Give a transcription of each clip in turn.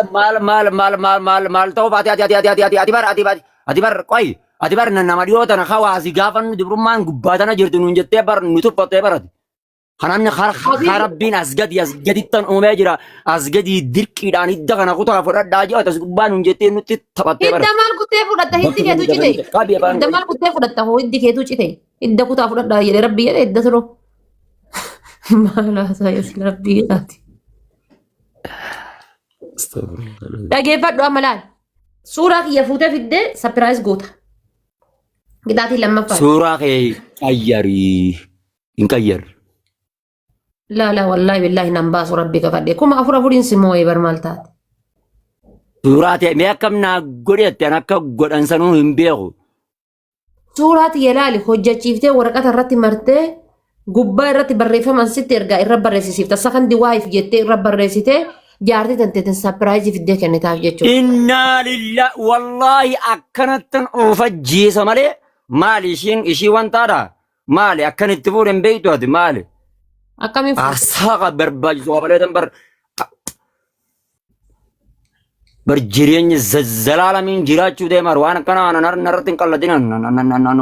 Maal maal maal maal maal maal ta'uuf ati ati ati ati ati ati ati bar ati ati ati bar qoy ati bar nama dhiyoo tana hawaasi gaafa nu dubrummaan gubbaa tana jirtu nuun jettee bar nu tuffattee bar ati. Kanaan Habibi. rabbiin as gadi as gadittan uumee jira as gadi dirqiidhaan hidda kana kutaa fudhadhaa jedhu as gubbaa nuun jettee nutti taphattee bar. Hidda maal kuttee fudhatta hiddi Bakka keetu gadi cite. dabalite. Qabi afaan Hidda qabi. maal kuttee fudhatta hoo hiddi keetu cite. Hidda kutaa fudhadhaa jedhe rabbi jedhe hidda turoo. Maal haasaa isin rabbi jedhaati. Dhageeffadhu amma laal. Suuraa kiyya fuutee fiddee sapiraayiz goota. Qixaatii lammaffaa. Suuraa kee qayyarii hin qayyarre. Laa laa wallaahi billaahi nan baasu rabbi kakadhe. 4000 afuriin si moo'ee bar maal taate. Suuraa ta'e mee akkam naa godhette an akka godhan sanuu hin beeku. Suuraa tiyya laali hojjachiiftee waraqata irratti martee gubbaa irratti barreeffaman sitti ergaa irra barreessisiifta. Sakandi waayif jettee irra barreessitee jaartii tanteetiin sapiraayizii fiddee kennitaaf jechuudha. Innaa lillah wallaahi akkanattan of ajjeesa malee maali ishiin ishii wantaadha maali akkan itti fuudhe hin beektu ati maali Akkamiin fuudhe? aarsaa qaba barbaachisu waa malee tan bar bar jireenya zalaalamiin jiraachuu deemaa waan akkana ana narratti hin qalladin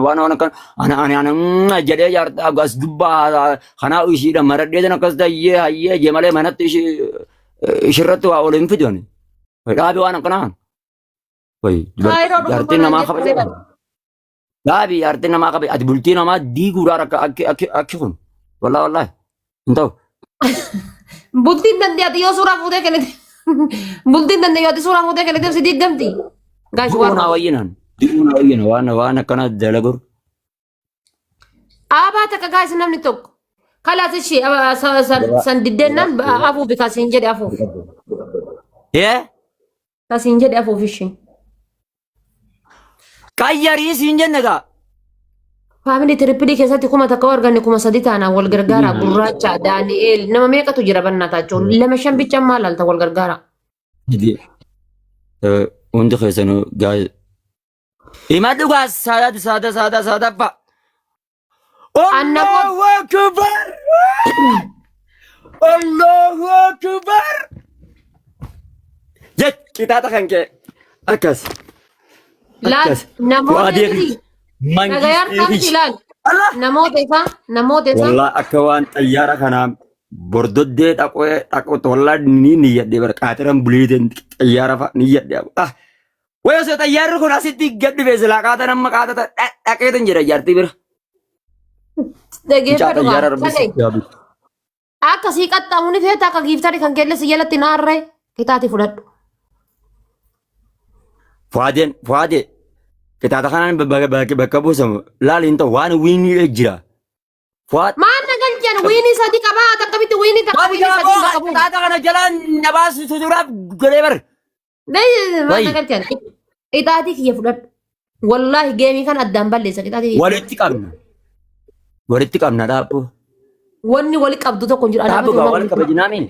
waan waan akkana ana ana ana jedhee jaarta as gubbaa kanaa ishiidha maradhee tan akkas tayyee hayyee jee malee manatti ishii ishirratti waa ol hin fidu ani. Dhaabi waan akkanaa. Kaayiroo dhufu Jaartiin manaan namaa jettee kabaja. Dhaabi jaartiin namaa kabaja. Ati bultii namaa diiguudhaan akka akki akki akki kun. Wallaahi wallaahi. Hin ta'u. Bultiin dandee ati yoo suuraa fuutee kennite. Bultiin dandee yoo ati suuraa fuutee kennite si diiggamti. Guys Di'uu naa waan. wayyinan. Di'uu naa wayyina waan waan akkana dalagu. Aabaa takka guys namni tokko. Kalaas ishee san diddeennan afuufi kasiin jedhe afuuf. Yee? Kasiin jedhe afuuf ishee. Qayyarii siin jenne gaa. Faamilii tirippilii keessatti 1000 arganne 3000 taana wal gargaara gurraacha Daani'eel nama meeqatu jira bannaa taachoo lama shan bicha maal laalta wal gargaara. Hundi keessanuu gaa. Himadhu gaa saada saada saada saadaffaa. Anna Allahu Akbar! Allahu Akbar! Jech qixaaxa kan kee akkas. Laal Akkas. namoota Fu'aadee miti kiyya. nagayaan Mangistii taati kiyya. laal Allah! namoota isaa namoota isaa Wallah akka waan xayyaara kanaa bordoddee dhaqee dhaqotu wallah ni niyyadhe bara qaaxiran buliiteen xayyaara fa'a niyyadhe. Ah! Way osoo xayyaarri kun asitti gad dhufe silaa qaata nama qaata dhaqeetan jira jaartii bira. Mucaa dhageeffadhu xayyaara kaa rabbi dhaga'i sitti haa bitu. akka sii qaxxaamu ni feeta akka giiftari kan keelle si jalatti naarree qixaati fudhadhu. Fuwaadeen fuwaadee qixaata kanaan bakka buusamu laali hin ta'u waan wiiniidha jira. Fuwaad Maal na galchan wiinii sadi qabaa ati akkamitti wiinii takka Qabi wiinii sadi bakka buusa. qixaata kana jalaan na baasisu duraaf godhee bar. Maal Wayi na galchan qixaatii kiyya fudhadhu. Wallaahi geemii kan addaan balleessa qixaatii kiyya. Walitti qabna. Walitti qabna dhaabbu. Wanni wali qabdu tokko hin jiru. Dhaabbu Anaafati gaa homaa wal walitti kabajinaamiin.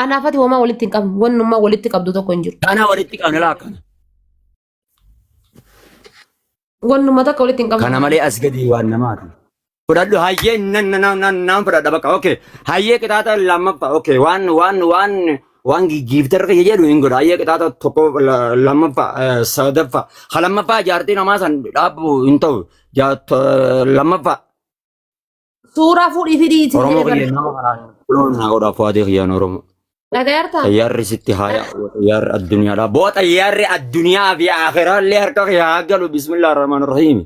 anaafati homaa walitti hin qabnu. Wannummaa walitti qabdu tokko hin jiru. Kana walitti qabna laa akkana. Wannummaa takka walitti hin qabnu. Kana malee as gadi waan namaati. Fudhadhu hayyee nan nan nan nan fudhadha bakka okay hayyee qixaaxa lammaffaa okay waan waan waan waan giiftarra kiyya jedhu hin godha hayyee qixaaxa tokko lammaffaa sadaffaa ha lammaffaa jaartii namaa san dhaabbu hin ta'u lammaffaa Suuraa fuudhii fidii itti Oromoo jedhe bara. kiyya nama kanaan kuloon naa godha fuwaatee kiyyaan Oromoo. Dhagayartaa? Xayyaarri sitti haa yaa'u xayyaarri addunyaadha. Boo xayyaarri addunyaa fi akhiraa illee harka kee haa galu bismillah rahmaan rahiim.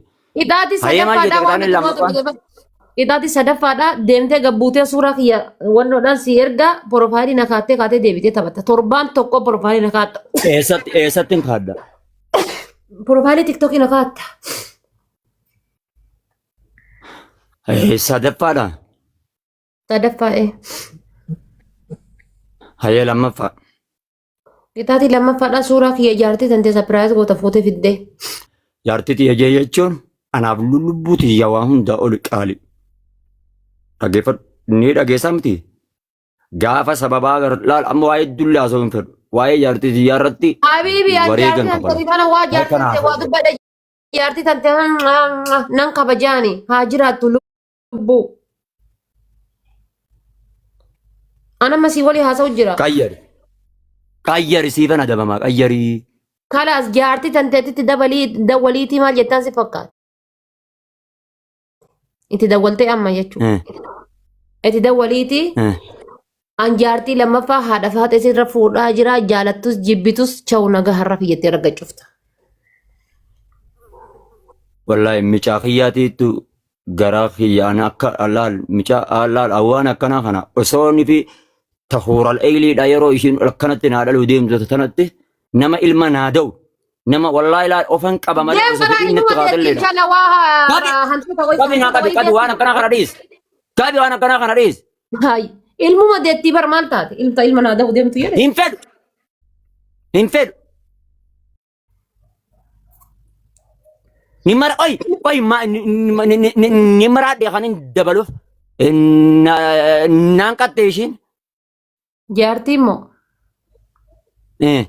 Ixaati Hayyee maal jette sadaffaadhaa waan qixaanni itti gootu lammaffaan? dhaggeeffadhu. Ixaati sadaffaadhaa deemtee gabbuutee suuraa kiyya wannoodhaan si ergaa porofaayilii na kaattee kaatee deebitee taphatta. Torbaan tokko porofaayilii na kaatta. Eessatti eessatti hin kaadda? Porofaayilii tiktookii na kaatta. Sadaffaadha. Sadaffaa ee. Hayyee lammaffaa. Qixaatii lammaffaadhaa suuraa kiyya jaartii tantee sapiraayiz goota fuutee fiddee. Jaartii tiyya jee jechuun anaaf lubbuu tiyya waa hundaa oli qaali. Dhaggeeffadhu. Ni dhageessaa miti. Gaafa sababaa gar laal amma waa'ee dulli haasa'uu hin fedhu. Waa'ee jaartii tiyyaa irratti Habiibi ani wareegan jaartii kafala. tantee kana waa jaartii Harka tantee naa waa dubbadha jaartii tantee nan kabajaani haa jiraattu lubbuu. Ana masii walii haasa'u jira. Qayyari. Qayyari siifan adabamaa qayyarii. Kalaas jaartii tanteetitti dabalii dawwaliitii maal jettaan si fakkaata. Itti dawwaltee amma jechuudha. Itti dawwaliitii an jaartii lammaffaa haadha faaxee sirra fuudhaa jira jaalattus jibbitus chawu nagaa har'a fiyyatti argachufta. Wallaahi micaa kiyyaatiitu garaa kiyyaan akka laal micaa laal awwaan akkanaa kana osoo inni fi tahuural eeyliidha yeroo ishiin akkanatti naa dhaluu deemtu tanatti nama ilma naa da'u nama wallaahi laal ofan qaba malee Deem osoo karaa fedhiin ilma natti deetti kaatelleedha. inshallah waa Qabi hantuuta wayii qabi naa hantuuta qabi wayii qabi waan deetti. akkanaa kana dhiis qabi waan akkanaa kana dhiis Hayi ilmuma deettii bar maal taate ilma ilma naa da'u deemtu jedhe. hin fedhu hin fedhu. Ni mara oi oi ma ni ni ni ni maraadhe kan hin dabaluuf naan qatte ishiin. Jaartii immoo. Eh,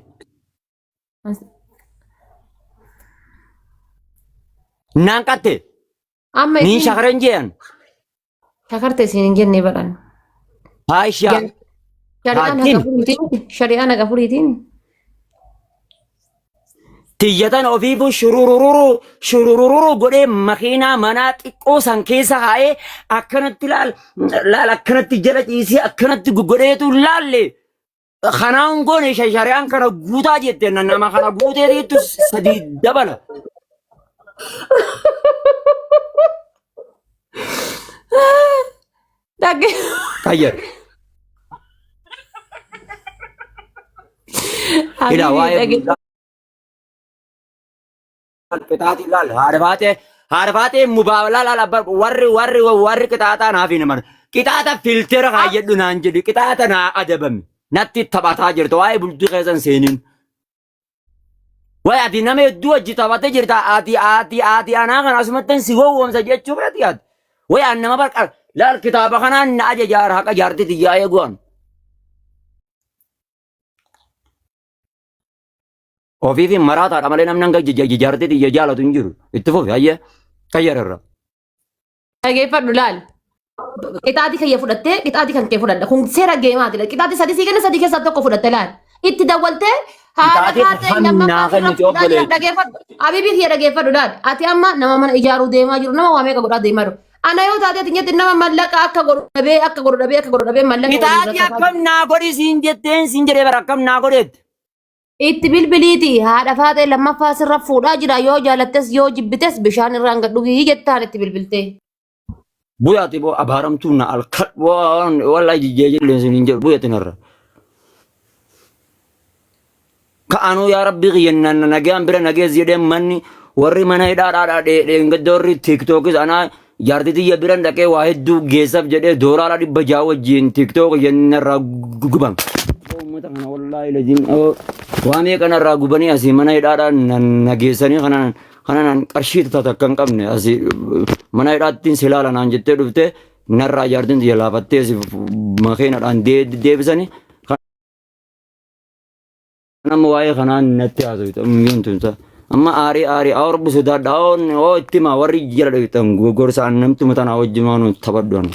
Naan qatte Amma niin isiin shakaran jean. shakarte isiin hin jenne badhan. Haashaa Shari'aan haattin haqa furiitiin shari'aan haqa furiitiin. tiyyatan ofiifu shururururu shururururu godhee makiinaa manaa xiqqoo san keessa kaa'ee akkanatti laal laal akkanatti jala ciisee akkanatti godheetu laalle. Kanaan goone shari'aan kana guutaa jette nama kana guuteetiitu sadii dabala. Dhagge. Qayyar. Ila Habibi waa'ee dhagge. qixaaxi laal haadha baatee haadha baatee mubaa laal laal abba warri warri warri qixaaxaa naaf hin himan. Qixaaxa filtera kaayyadhu naan jedhi qixaaxa naa adabame natti taphataa jirta waa'ee bultii keessan seeniin. Wayi ati nama hedduu wajji taphatee jirta ati ati ati anaa kana asumattan si gowwoomsa jechuu fedhati ati. Wayi an nama barqa laal kitaaba kanaan na ajaja haqa jaartii tiyyaa eegu'an. Ofiif maraataadha malee namni hanga jaartii tiyya jaalatu hin jiru. Itti fufi hayyee qayyararra. Dhageeffadhu laal. Qixaatii kiyya fudhattee qixaatii kan kee fudhadha. Kun seera geemaati. Qixaatii sadii sii kenna sadii keessaa tokko fudhatte laal. Itti dawwaltee haadha Qixaatii kaatee kan naa lammaffaa sirra kennite fuudhaa jira obboleetti. dhageeffadhu. Abibii kiyya dhageeffadhu laal. Ati amma nama mana ijaaruu deemaa jiru nama waa meeqa godhaa deemaa jiru. Ana yoo taate ati nyaatti nama mallaqa akka godhu dhabee akka godhu dhabee akka godhu dhabee mallaqa waliin Qixaatii rakkataa jiru. akkam naa godhi siin jetteen siin jedhee bara akkam naa godheetti. Itti bilbiliiti haadha faaxee lammaffaa sirra fuudhaa jira yoo jaalattes yoo jibbites bishaan irraan gad dhugii jettaan itti bilbiltee. Buyaati boo abaaramtuu na alkal wallahi jijjeejilleen sun hin jedhu buyati narra. Ka'anuu yaa rabbii kiyya nagaan bira nagees jedhee manni warri mana hidhaadhaadhaa dheengadda warri tiiktookis anaa jaartii tiyya biran dhaqee waa hedduu geessaf jedhee doolaara 600 wajjin tiiktook narraa guban. Uummata kana wallaahi laziin waa meeqa narraa gubanii asii mana hidhaadhaa nageessanii kana kanaan qarshii takka hin qabne asii mana hidhaattiin si ilaala naan jettee dhuftee narraa jaartiin tiyya laafattee si makeenadhaan deebisanii. Nama waa'ee kanaan natti haasofte yoon tumsa. Amma aarii aarii haa rabbi sodaadha haa oo itti himaa warri jala dhaqxan gorsa an namtuma tanaa wajjin waan taphadhu an.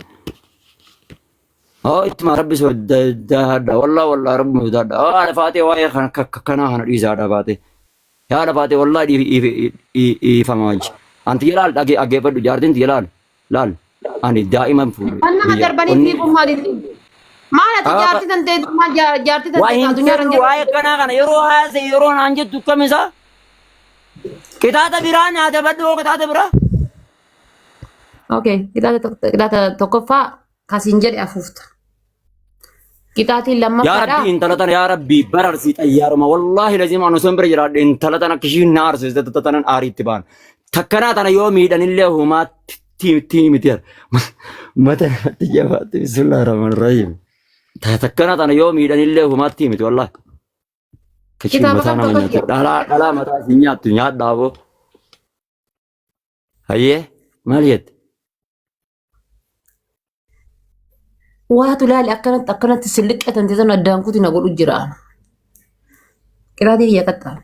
Haa itti himaa rabbi sodaadha wallaa wallaa rabbi sodaadha haa haadha faatee waa'ee kanaa kana dhiisa haadha faatee. Yaa haadha faatee wallaa dhiifama wajji. Anti jalaal dhaggeeffadhu jaartiin tiyya laal laal ani daa'ima fuudhe Kan nama biyya darbanii onni. fiiguun maaliif? Maal ati jaartii tantee maal jaartii Waa tantee hin addunyaa irra hin fedhu jirtu? waa'ee akkanaa kana yeroo haase yeroo naan jettu kam isaa qixaaxa biraa naa dabadhu hoo qixaaxa biraa. Okay, qixaaxa tokkoffaa kasiin jedhe afuufta. Qixaatiin Yaa lammaffaadha. Rabbi intala tana yaa Rabbi bararsii xayyaaruma wallaahi lazima anu san bira jiraadhe intala tana akka ishiin na arsiste tanan aariitti ba'an. Takkanaa tana yoo miidhanillee homaa tii miti mata namatti jabaatti bismillaahi rahmaan rahiim. Takkanaa tana yoo miidhanillee homaa tii miti wallaahi. Kachii Kitaaba mataa kam nama tokko nyaatu dhalaa dhalaa mataa isin nyaattu nyaadhaa boo. Hayyee maal jette? Waatu laali akkanatti akkanatti silliqqatan teessan addaan kuti na godhu jira. Qixaatii kiyya qaxxaa.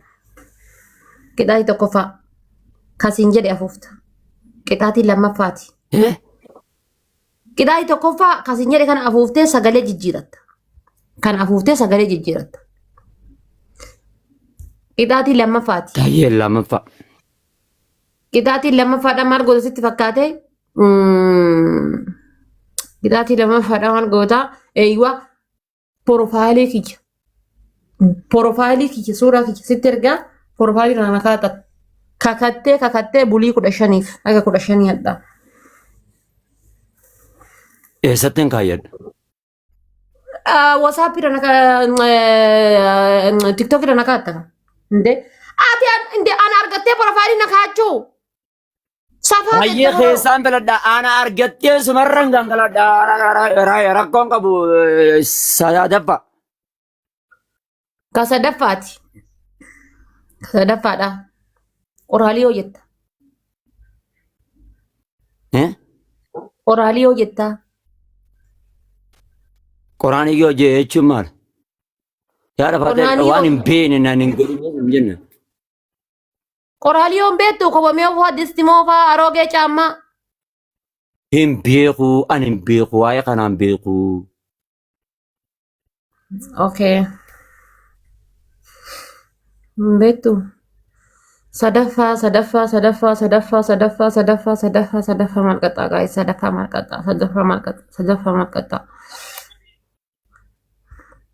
Qixaatii tokkoffaa. Kasiin jedhe afuufta. Qixaatii lammaffaati. Eh? Qixaatii tokkoffaa kasiin jedhe kana afuuftee sagalee jijjiiratta. Kana afuuftee sagalee jijjiiratta. Qixaatii lammaffaati. Tayyee lammaffaa. Qixaatiin lammaffaadha maal goota sitti fakkaate? Qixaatii lammaffaadha maal goota? Eeyywa porofaayilii kiyya. Porofaayilii kiyya suuraa kiyya sitti ergaa porofaayilii kana kaata. Kakattee kakattee bulii 15f haga 15 hadhaa. Eessatti hin kaayyadhu? WhatsApp irra naka TikTok irra naka attaka. Inde ati inde ana argattee porofaayilii na kaachuu. Safaa Baay'ee jettee keessaan filadha. Ana argattee sumarran gangaladha. Rakkoon qabu sadaffa. Ka sadaffaati. Ka sadaffaadha. Qoraalii yoo jetta. Qoraalii yoo jetta. Qoraan yoo jee jechuun maal? Yaa dhafaatee Qoraalii waan yoo hin beekne naan hin godhin hin jenne. Qoraalii yoo hin beektu kobamee fa'aa distimoo fa'aa aroogee caammaa. Hin beeku ani hin beeku waa'ee kanaan beeku. Okay. Hin beektu. Sadaffaa sadaffaa sadaffaa sadaffaa sadaffaa sadaffaa sadaffaa sadaffaa maal qaxxaa guys sadaffaa maal qaxxaa sadaffaa maal qaxxaa sadaffaa maal qaxxaa.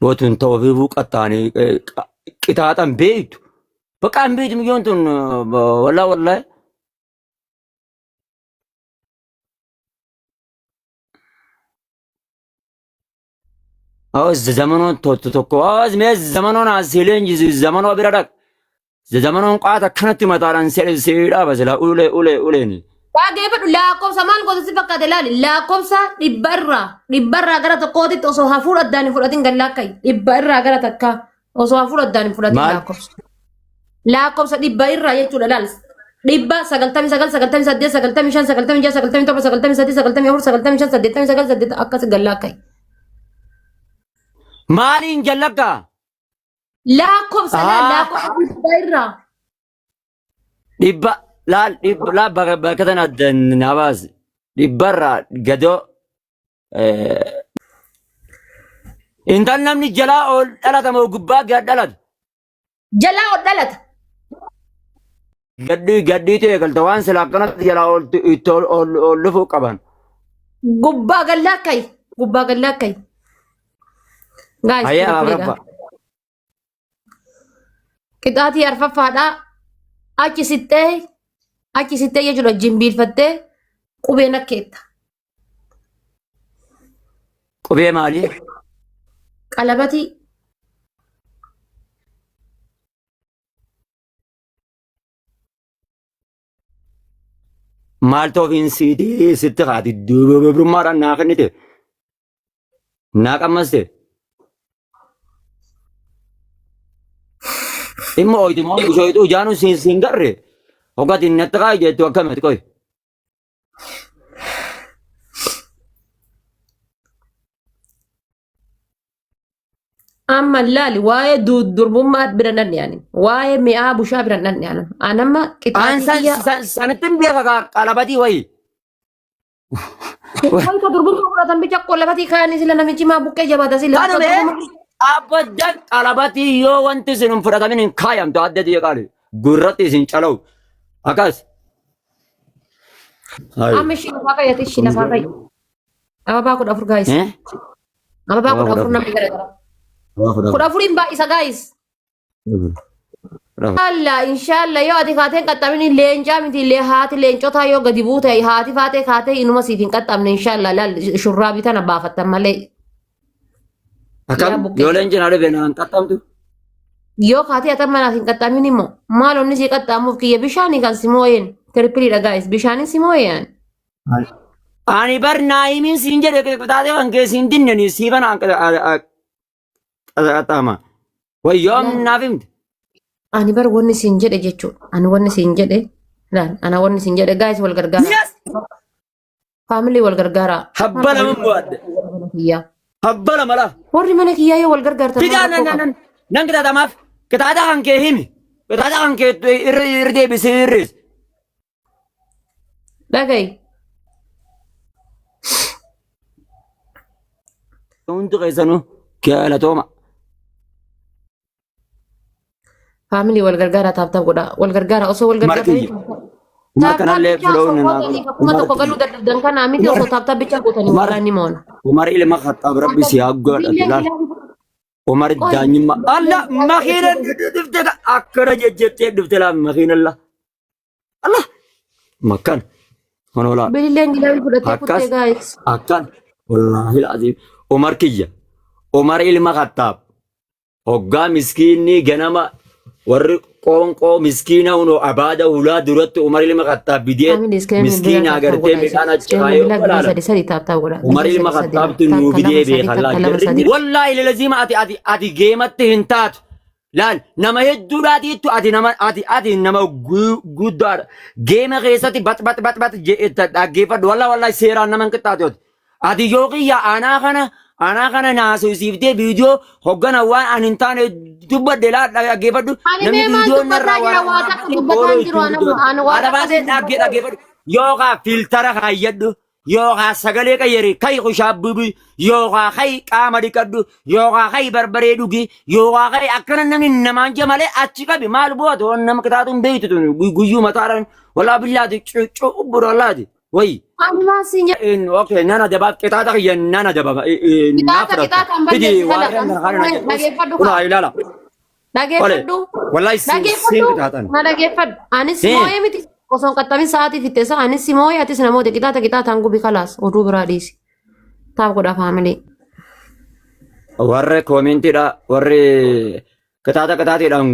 Bootuun ta'uu fi buuqattaanii qixaaxan beektu. Bakka hin beektu miyyoon tun wallaa wallaa. Awas zamanoon tokko tokko awas mee zamanoon asii leenjisu zamanoo bira dhaq. Zamanoon qaata akkanatti mataadhaan si dhaaba sila ulee ulee uleeni. Dhaggeeffadhu lakkoofsa maal goota si fakkaate laali lakkoofsa 100 irraa gara tokkootitti osoo hafuura addaan hin fudhatin gad laakka'i 100 irraa gara takkaa osoo hafuura addaan hin fudhatin Maal? Lakkoofsa 100 irraa jechuudha laal 100 99 98 95 96 97 93 94 95 89 8 akkas gad laakka'i. Maaliin jallakkaa? Lakkoofsa laal lakkoofsa 100 irraa. 100 laal 100 laal bakka bakka tana adda naa baasi. 100rraa gadoo intal namni jalaa ol dhalata moo gubbaa gad dhalata? Jalaa ol dhalata. Gaddii gaddiitu eegalta waan sila akkanatti jalaa ol itti ol ol ol dhufuu qaban. Gubbaa gad laakka'i. Gubbaa gad laakka'i. Guys, Hayyaa triple afraffaa. Qixaatii arfaffaadhaa. Achi sittee jechuudha jimbiilfattee qubee nakkeetta. Qubee maalii? Qalabatii. Maaltu ofiin siitii sitti kaati dubrummaadhaan naa kennite naa qammaste. Dhimma ooytu moo bishooytu ijaanuu siin siin garre hoggatiin natti kaa'i jettu akkamiti qoy. Amma laali waa'ee durbummaa bira nan dhiyaani. Waa'ee mi'aa bushaa bira nan dhiyaani. Anamma Aan qixaatii san kiyya. san sanatti hin beeka kaa qalabatii wayii. Wanta durbummaa fudhatan bicha qolabatii kaa'anii sila namichi maa buqqee jabaata sila. Kanuma abaddan qalabatii yoo wanti isin hin fudhatamin hin kaayamtu adda tiyya qaali. Gurratti isin calawu. Akkas. Hayi. Amma ishii lafaa kayyate ishii lafaa kayya. Ababaa 14 guys. Eh? Ababaa Ababaa 14 14. Namni gara gara. Ababaa 14. 14n baay'isa guys. 14. Inshallah inshallah yoo ati kaatee hin qaxxamin leencaa miti illee haati leencotaa yoo gadi buute haati faatee kaatee inuma siif hin qaxxamne inshallah laal shurraabii tana baafattan malee. Yaa Akkam buqqee. yoo leenci na dhufe naan qaxxamtu. Yoo kaatee atan manaaf hin qaxxamin immoo maal onni sii qaxxaamuuf kiyya bishaanii kan si mooyeen tirpiliidha guys bishaanii si mooyeen. Ani bar naayimiin siin jedhe qixxaatee kan kee siin dinneni siifan qaxxaama. Wayyoom naaf himte. Ani bar wanni siin jedhe jechuudha. Ani wanni siin jedhe laal ana wanni siin jedhe guys wal gargaara. Yes! Family wal gargaara. Habba lama bu'aadde. Kiyyaa. Habba lama laa. Warri mana kiyyaa yoo wal gargaartan maal Fidaa rakkoo nan qaba? nan nan qixaaxamaaf. Qixaaxa kan kee himi. Qixaaxa kan kee irra irra deebisee irrees. Dhaga'i. Hundi keessanuu galatooma. Family wal gargaara, tap tap godha. Wal gargaara osoo wal Umar gargaartanii. kiyya. Umar Tap tap kanallee bichaa osoo follow naa gootanii godha. kuma Umar tokko galuu kiyya. dadhabdan kanaa miti Umar osoo tap tap bichaa gootanii Umar walaa ni moona. Umar ilma Khattaab Rabbi si haa godhatu Billeen laal. gilaabii Umar qoy daanyimmaa. billeen Allah gilaabii makiina fudhattee dhufte akkana jejjettee dhufte laal makiina Allah. Allah makkan honoolaa Billeen gilaabii fudhattee akkas kuttee guys. akkan wallaahi alazim Umar kiyya Umar ilma Khattaab hoggaa miskiinni ganama warri qoonqoo miskiina hunoo abaada hulaa duratti Umar ilma Khattaab bidee Family iskeen bilbilaa miskiina tap tap agartee godha isin. midhaan achi Iskeen kaayee bilbilaa gisee walaala sadi sadi tap tap godha. Umar Gisee ilma sadi sadi Khattaabtu nuu takka bidee lama sadi beekan takka laal lama jarri sadi. wallaahi lalaziima ati geematti hin taatu. Laal nama hedduudhaatiittu ati nama ati nama guddaadha. Geema keessatti bat bat bat bat jedhetta dhaggeeffadhu. Wallaahi wallaahi seeraan nama hin qixxaatu ati. Ati yoo kiyya anaa kana naasosiiftee viidiyoo hoggana waan ani hin taane dubbadhe laal dhaggeeffadhu. Ani Namni mee maal viidiyoo narraa dubbataa jira waa takka waraabbatee dubbataa ooluu hin jiru ittiin ana dubbatu. ana waa Haadha takka baatee dhaggeeffadhu. Yookaan filtara kaayyadhu. Yookaan sagalee qayyari kai kushaabbibi yookaan kai qaama dhiqadhu yookaan kai barbaree dhugi yookaan kai akkana namni namaan jee malee achi qabi maal bu'atu waan nama qixaatu hin beektu tun guyyuu mataadhaan walaa billaati cubbudha wallaati wayi. Ani maal siin jedhe Okay, nana dabaaf qixaaxa kiyya nana dababa naa qixaaxa fudhatta. qixaaxa hin Fidi balleessi waan kala kana kana na jedhu. dhageeffadhu Kun kaa. haa ilaala. Ole Dhageeffadhu. wallahi siin Dhageeffadhu. qixaaxan. Na dhageeffadhu. Anis Hee. moo'ee miti. Osoo hin qaxxamin sa'aatii fitte isa anis si moo'ee atis namoota qixaaxa qixaaxaan gubi kalaas oduu biraa dhiisi. Tap godha family. Warri koomentiidha warri qixaaxa qixaaxiidhaan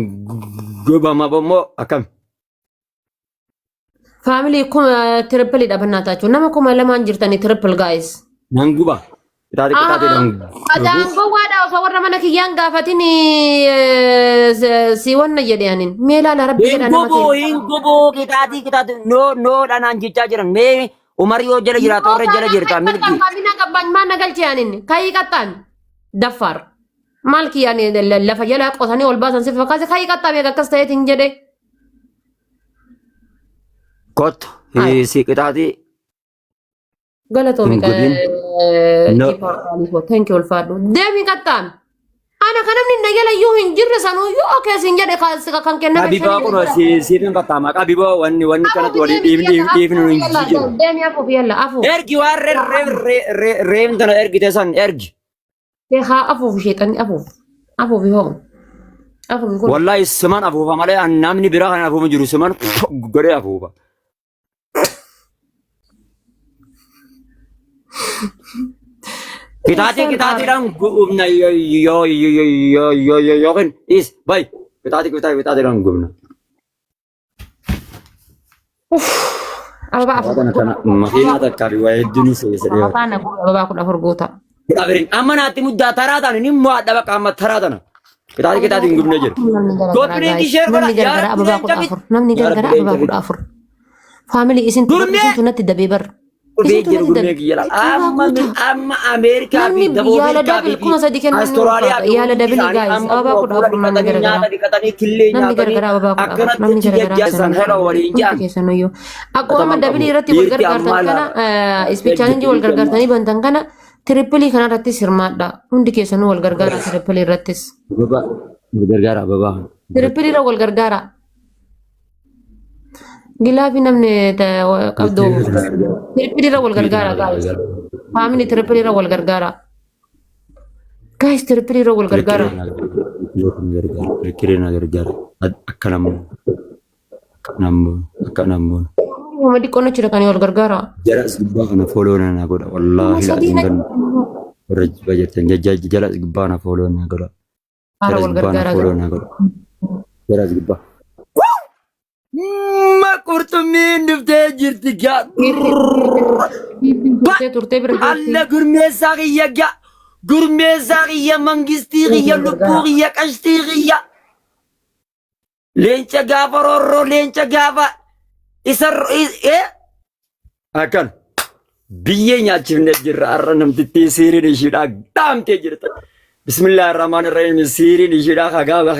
gubama immoo akkam. Family kuma triple dha jechuun nama 2000 jirtanii triple guys. Nan guba. Qixaaxi qixaaxiidhaan Adaan gowwaadha osoo warra mana kiyyaan gaafatin si wanna jedhe anin. Mee ilaala rabbi Hin jedha nama gubuu keenya. hin gubuu qixaaxii qixaaxii noo noo dhanaan jechaa jiran mee Umar yoo jala jiraatu warra jala jirta milki. Qabina qabban maan na galchee anin kayii qaxxaan daffaar. Maal kiyyaan lafa jalaa qotanii ol baasan si fakkaate kayii qaxxaame akkas ta'eetiin jedhe. Kottu si qixaaxii Galatoomi hin gubin. No. Thank you ulfaadhu. Deemi qaxxaame. Ana kan namni na jala iyyuu hin jirre sanuyyuu okay siin jedhe kan kenname Qabibaa kun siif hin qaxxaama. Qabibaa wanni kanatti walii dhiifni dhiifni nu hin jiru. Deemi afuuf yalla afuuf. Ergi waan reem tana ergite san ergi. Haa afuuf sheexanni afuuf. Afuuf hoo. Afuuf kun. Wallahi siman afuufa malee namni biraa kan afuufa jiru siman godhee afuufa. Qixaaxii qixaaxiidhaan gubna yoo yoo yoo yoo yoo yookiin is bay qixaaxii qixaaxii qixaaxiidhaan gubna. Ababaa afur. Kana kana makiinaa takkaa fi waa hedduun seessa dhiyoo. Ababaa na guure ababaa 14 guuta. Kudha amma naatti muddaa taraa tana ni mo'adha bakka amma taraa tana. Qixaaxii qixaaxiin gubne jira. Namni garagaraa Copy link guys. share godha. Namni Yaa garagaraa Rabbi ababaa leenca kudha fi afur. Namni Yaa Rabbi garagaraa leenca ababaa fi 14. Family isin Gurmee isintu natti dabee bar. dhufee Isintu jiru natti gurmee dabe. kiyya laala. Ababaa Amma guuta. amma Ameerikaa fi Namni Daboo yaala Ameerikaa double fi 3000 kennan ni Awustiraaliyaa ulfaata. fi Yaala hundi double isaanii guys. amma Ababaa kudha fuula afur namni dhiqatanii garagaraa. nyaata dhiqatanii killee Namni nyaatanii garagaraa ababaa 14. akkanatti Namni achi garagaraa jajjasan keessan hello waliin hundi jedhan. keessan iyyuu. Akkuma amma Qataman double qabu. irratti wal Dhiirti gargaartan ammaa kana laala. speed challenge wal gargaartanii bantan kana triple kanarrattis hirmaadha. Hundi keessanuu wal gargaara triple irrattis. Ababaa wal gargaara ababaa. Triple irra wal gargaara. Glove namni qabdu triple irra wal gargaara guys. Family triple irra wal gargaara. Guys triple irra wal gargaara. Kirina gargaara. Akka namoonni akka namoonni akka namoonni. Uma xiqqoon achi dhaqanii wal gargaara. Jala as gubbaa kana follow na godha. Wallaahi Sadii laatiin na kan warra jibbaa jirtan jala as gubbaa kana follow na godha. Haara Jala as wal gubbaa kana gargaara. follow na godha. Jala as gubbaa. Ma qurxummiin dhuftee jirti gaa. Turtee turtee bira jirti. Alla gurmeessaa kiyya gaa. Gurmeessaa kiyya mangistii kiyya lubbuu kiyya qashtii kiyya. Leenca gaafa roorroo leenca gaafa isa akkan biyyee nyaachifne jirra har'a namtittii siiriin ishiidhaa dhaamtee jirta. Bismillaahi rahmaan irrahiim siiriin ishiidhaa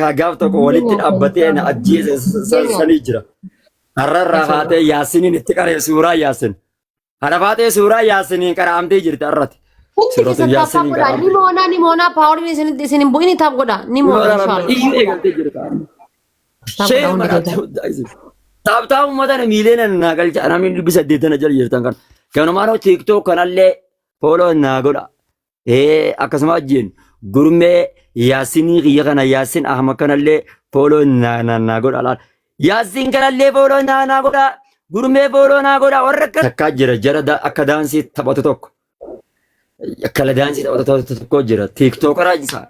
hagaaf tokko walitti dhaabbatee na ajjeese sanii jira. Har'a irraa haatee yaasiniin itti qaree suuraa yaasin. Kana faatee suuraa yaasiniin qara'amtee jirti har'ati. Hundi Suuratu keessan tap tap yaasiniin godhaa. Ni qara'amtee. moonaa ni moonaa poweriin isin isin hin bu'ini tap godhaa. Ni moona inshallah. Iyyuu eegaltee jirta. Tap Share godhaa hundi godhaa keessan. hundaa isin. Tap tap uummata miiliyoona naa galcha namni 800 jala jirtan kan. Kanumaan TikTok kanallee follow naa godha. Ee akkasuma wajjin gurmee Yaasinii kiyya kana Yaasin Ahmad kanallee follow naa naa naa godha laal. Yaasin kanallee follow naa naa godha. Gurmee follow naa godha warra akka. Takkaa jira jara akka daansii taphatu tokko. Akka la daansii taphatu tokko jira. TikTokaraa isa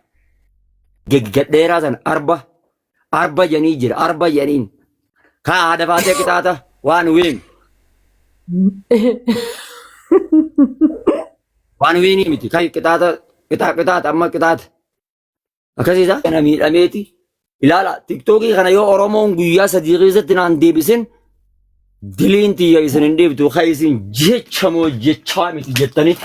geggadheeraa sana arba arba jedhanii jira arba jedhaniin. Kaa haadha baatee qixaata waan wiin. Waan wiinii miti kan qixaata qixaa qixaata amma qixaata. Akkasiisa kana miidhameeti. Ilaala tiktookii kana yoo Oromoon guyyaa 3 keessatti naan deebisin diliin tiyya isin hin dhiiftu kan isin jecha moo jechaa miti jettanii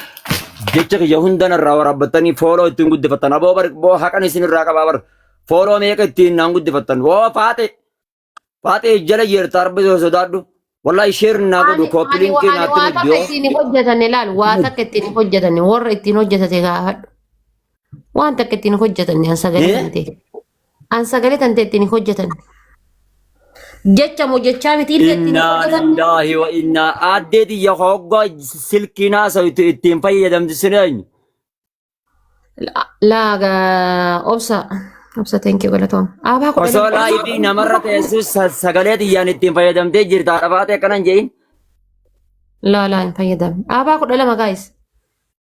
jecha kiyya hunda narraa waraabbattanii fooloo ittiin guddifattan aboo bar boo haqan isin irraa qabaa bar fooloo meeqa ittiin naan guddifattan woo faaxe Faaxee jala jirta arbi sodaadhu. Wallahi share naa godhu Ani copy ani link ani naatti waa muddi takka yoo. ittiin hin hojjetanne laal waa takka ittiin hin hojjetanne warra ittiin hojjetate gaafadhu. Waan takka ittiin hin hojjetanne an sagalee Eh? tante. An sagalee tante ittiin hin hojjetanne. Jecha moo jechaa miti illee ittiin hin Innaa hojjetanne. lillaahi wa innaa aaddee tiyya hoggaa silkiin haasawtu ittiin fayyadamti sin eenyu? Laaga obsa obsa thank you galatoom. Abaa kudha Osoo lama. laayifii namarra teessu sagalee tiyyaan ittiin fayyadamtee jirta haadha faatee akkana hin jedhin. Laa laa hin fayyadamne. Abaa 12 guys.